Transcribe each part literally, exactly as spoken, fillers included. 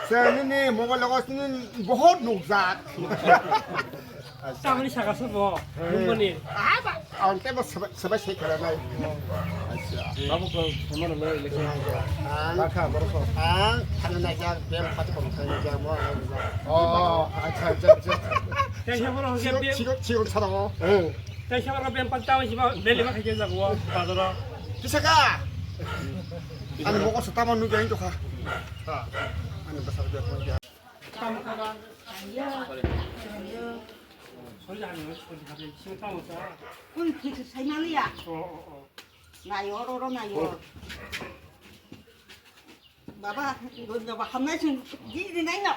Sir, nini mobile logo nini bohot nukjak. Tamoni saka se bo, nungmani. Ah, ba, ang tebo sebai, sebai se khala nai. Acha. Babu ko, kono lo election. Ang, bakha, borok ko. Ang, thana nai jak, bem pati kono thana jak, mo. Oh, acha, acha, acha. Tei se borok ke bem. Chigo, chigo, chigo sara mo. Tei se borok bem pati tamo siba, beli ma khaje jak wo, bazaro. Kisaka. Ani mokol se tamo nugya ang tokha. Ha. Ani basar bia ko ya. Ui, kichu sai maliya. Nayo, oro, oro, nayo. Baba, gun baba, hamnai sung, di, di, nai, no.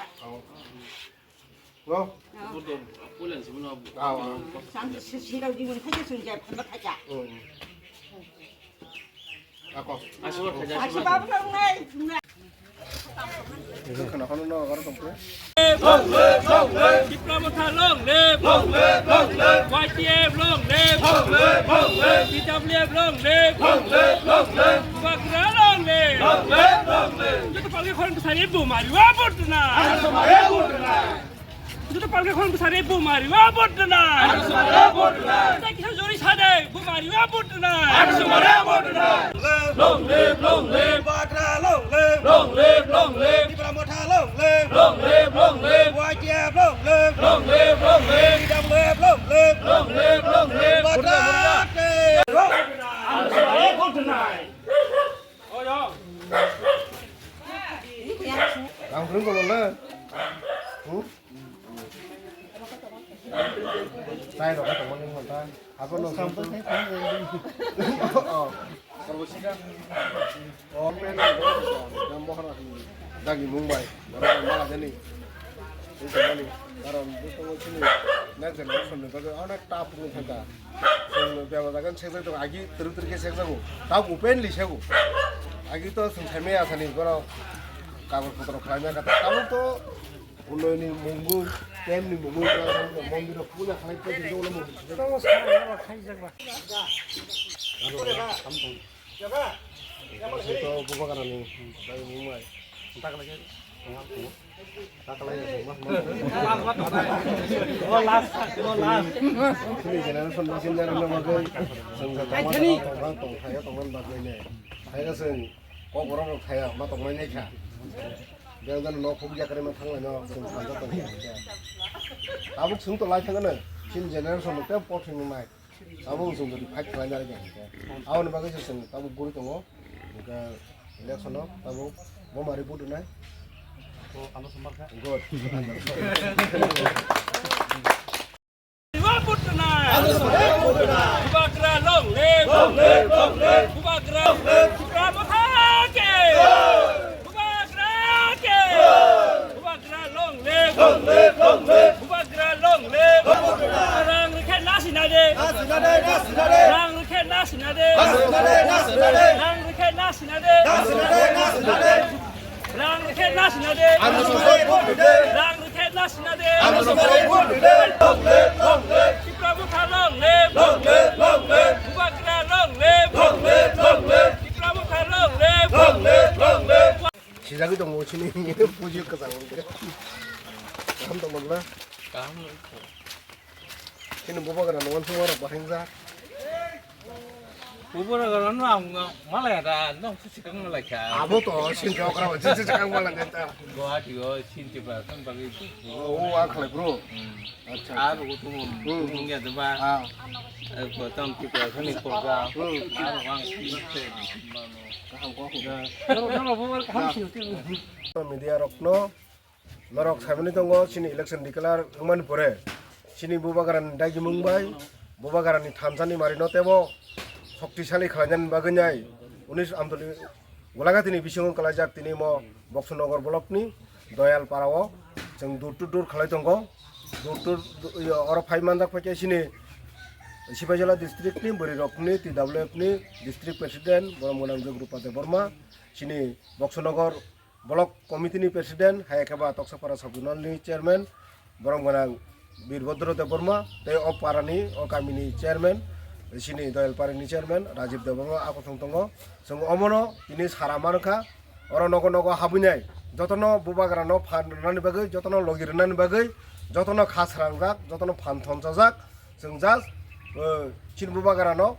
Lo? Aw, aw. Sang, si, si, rau, di, mun, thaja, sung, jai, phamna, thaja. Ako. Asi babu nang nai. Khana khana no agar tongkhe. Long live, long live. Tipra Motha long live. Long live, long live. Y T F long live. Long live, long live. T W F long live. Long live, long live. Bubagra long live. Long live, long live. Joto palke khorang bwsari bumari wa botna. Joto palke khorang bwsari bumari wa botna. Tei kisa jori sade bumari wa botna. Long live, long live. Bubagra long live. Long live, long live. Tipra Motha long live. Long live, long live. Y T F long live. Long live, long live. T W F long live. Long live, long live. Bubagra long live. Ang kring ko le. Hmm? Chai rok tongmani wngkha ta. Abo no sampai. Oh. Oh, pen. Yang bohor ni. Dagi Mumbai. Borok mala jani. Ini tongmani. Karon busto chini. Next generation ni bagwi onek tough wngwi thangkha. Chwng bebak jagan sekjak tongo, agi twrwk twrwk khe sekjago. Tabuk openly sego. Agi to chwng saimaya asani borok kagoj potro khlaimaya kha. Tabuk to unnoyoni mungwi, temni mungwi, mondiro puja khlai tei jolo mungwi. Tongo sana oro khaijak ba. Aro samtong. Ito bubagrani bai mungwi. Chini generation ni sinjak rwna bagwi chwng tongma tongma tongthai tongmani bagwi ne. Hai khe chwng kok borok rok thaya ma tongmani kha. Bel jani nok huk yakarwi ma thanglaino chwng thansa tongkha. Tabuk chwng to lai thangano chini generation no tei pothwi nwngnai. Abo wng chwng jodi fight khlaina rwgya hinkhe. Aboni bagwi se chwng tabuk guri tongo. Hinkhe election o tabuk bo mari vote rwnai. Good. Bubagra long live! Long live, long live! Bubagra long live! Tipra Motha ki! Bubagra ki! Bubagra long live! Long live, long live! Bubagra long live! Rang rwkhe nasina de! Nasina de, nasina de! Rang rwkhe nasina de! Nasina de, nasina de! Rang rwkhe nasina de! Nasina de, nasina de! Rang rwkhe nasina de! Ano samare vote de! Rang rwkhe nasina de! Ano samare vote de! Long live, long live! Tipra Motha long live! Long live, long live! Bubagra long live! Long live, long live! Tipra Motha long live! Long live, long live! Sijagwi tongo chini puji kwchang. Kaham tongmani na? Kaham. Chini bubagra no wansukma rok bahai wngjak. Bubagra no ang malaya da, nang su sikang malai kha. Abo to sini jok rok, sini sikang malai kha. Guwahati o sini ba kan bagi. Oh, ang khlai bro. Hmm. Acha. Abo ko tumo, hmm, tumo ya da ba. Ah. Eh, ko tam ti ko sini ko ga. Hmm. Abo ang sini se. Kaham ko. Ya. Nang, nang bubagra kaham sini. Media rok no Norok saimani tongo, chini election declare wngmani pore chini bubagrani dagimung bai bubagrani thansani marino tebo shoktisali khlainani bagwi nai unis Amtoli Golagatini bisingo kwlaijak tini mo Boksonogor blockni Doyal parao chwng door to door khlai tongo. Door to door, iyo, oro phai manjak phaikhe chini Sipaijala districtni bwrwirokni T W F ni district president borom gwnang Jogrupa Debbarma, chini Boksonogor Block Committee ni President, hai khe ba Toksapara Sub Zonal ni Chairman, borom gwnang Birbhodro Debbarma, tei o para ni, o kami ni Chairman, chini Doyalpara ni Chairman, Rajib Debbarma, a kosong tongo. Chwng omono tini sara mankha, oro nogo nogo habwi nai, jotono bubagrano phan rwnani bagwi, jotono logi rwnani bagwi, jotono kha srangjak, jotono phan thomsajak, chwng just, eh, chini bubagrano,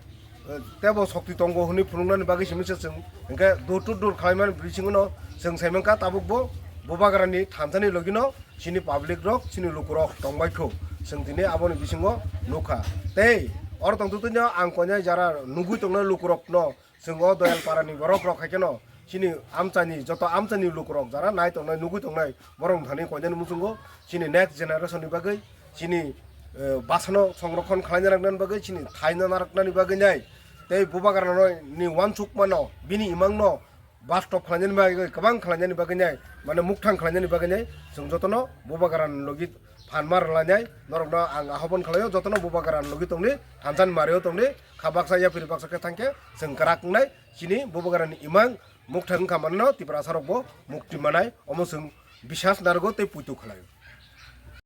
eh, tebo sokti tongo hwnwi phunuknani bagwi simi se chwng hinkhe door to door khlaimani bisingono chwng saimankha tabukbo bubagrani thansani logino chini public rok, chini lukurok tongbaikho, chwng tini aboni bisingo nukha. Tei oro tongtwtwino ang koinai jara nugwi tongnai lukurokno, chwng o Doyalparani borok rok hai kheno chini amchaini, joto amchaini lukurok jara nai tongnai, nugwi tongnai borok thani koinani muchungo chini next generation ni bagwi, chini, eh, bhasano songrokhon khlaina rwknani bagwi, chini thaino narwknani bagwi nai tei bubagrano ni uansukmano, bini imangno bastop khlainani bagwi, kwbang khlainani bagwi nai, mane mukthang khlainani bagwi nai, chwng jotono bubagrani logi phanma rwlainai, norokno ang ahobon khlaio, jotono bubagrani logi tongdi, thansa ni mario tongdi, kha baksa yapri baksa khe thangkhe chwng kwrak wngnai, chini bubagrani imang mukthang wngkha manno Tiprasa rokbo mukti manai, omo chwng bisas narwgo tei puitu khlaio.